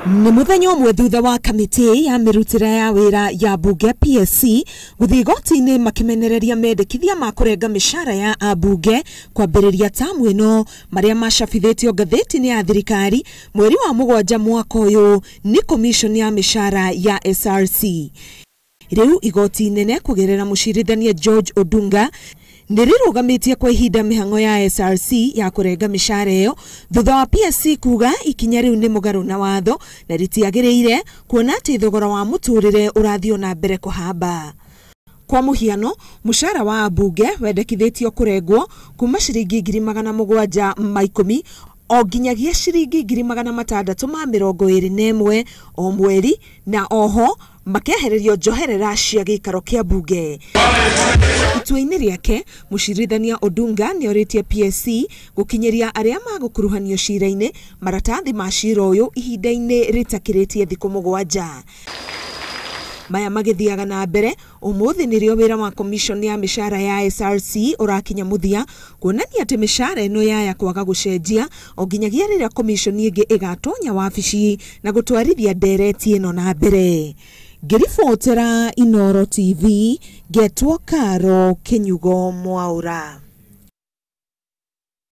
Nĩ mũthenya ũmwe thutha wa kamĩtĩ ya mĩrutĩre ya wĩra ya mbunge PSC gũthiĩ igoti-inĩ makĩmenereria mendekithia ma kũrenga mĩcara ya ambunge kwambĩrĩria tamu ĩno marĩa macabithĩtio ngathĩti-inĩ ya thirikari mweri wa 7 mwaka ũyũ nĩ commission ya mĩcara ya SRC. Rĩu igoti inene kũgerera mũcirithania George Odunga nĩ rĩrũgamĩtie kwa ihinda mĩhang'o ya SRC ya kũrenga mĩcara ĩyo thutha wa PSC kuga ikinya rĩu nĩ mũgarũ na watho na rĩtiagĩrĩire kuona atĩ thogora wa mũtũrĩre ũrathiĩ na mbere kũhamba. Kwa mũhiano, mũcara wa ambunge wendekithĩtio kũrengwo kuma ciringi 710,000 o nginyagia ciringi 621,000 o mweri, na oho makehererio njoherera cia gĩikaro kĩa mbunge. Itua-inĩ rĩake, mũcirithania Odunga nĩorĩtie PSC gũkinyĩria arĩa magũkuruhanio cira-inĩ maratathi ma cira ũyũ ihinda-inĩ rĩtakĩrĩtie thikũ 7. Maya magĩthiaga na mbere ũmũthĩ nĩrĩo wĩra wa commission ya mĩcara ya SRC ũrakinya mũthia kuonania atĩ mĩcara ĩno yaya kwaga gũcenjia o nginyagia rĩrĩa commission ĩngĩ ĩgatonya wabici na gũtwarithia ndereti ĩno na mbere. Ngĩribotera Inooro TV, ngetwo Karo Kinyugo Mwaura.